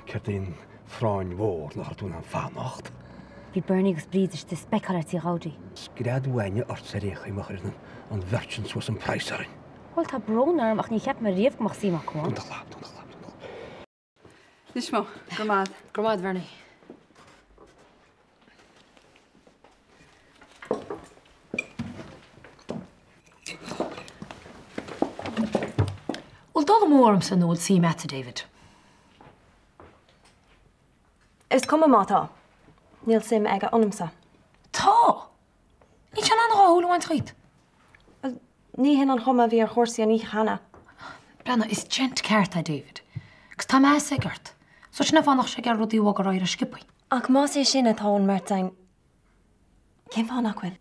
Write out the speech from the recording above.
Céard é an phráinn mhór nach raibh tú in ann fanacht? Bhí Bernie agus Bríd istigh ag speiceáil ar tí Ghowdy. Scread uaine ortsa ar aon chaoi má chuireann an bheirt sin suas an praghas orainn. Bhuel, tá brón orm ach ní cheap mé riamh go mbeadh suim acu ann. Dún do chlab, dún do chlab, dún do chlab. Anois mo, go raibh maith Go raibh maith Bernie. Bhfuil dul amú ormsa nó bhfuil suim agat, David? Is cuma má tá. Níl suim aige ionamsa. Tá! Níl sé in ann a dhá shúil a bhaint dhíot. Bhuel, ní hin an chuma a bhí ar chúrsaí an oíche cheana. Breathnaigh, is gent ceart é David. Agus tá meas aige ort. So sin an fáth nach bhfuil sé ag iarraidh rudaí a bhogadh ar aghaidh ró-sciobthaí. Ach más é sin atá ón mbeirt againn, cén fáth nach bhfuil?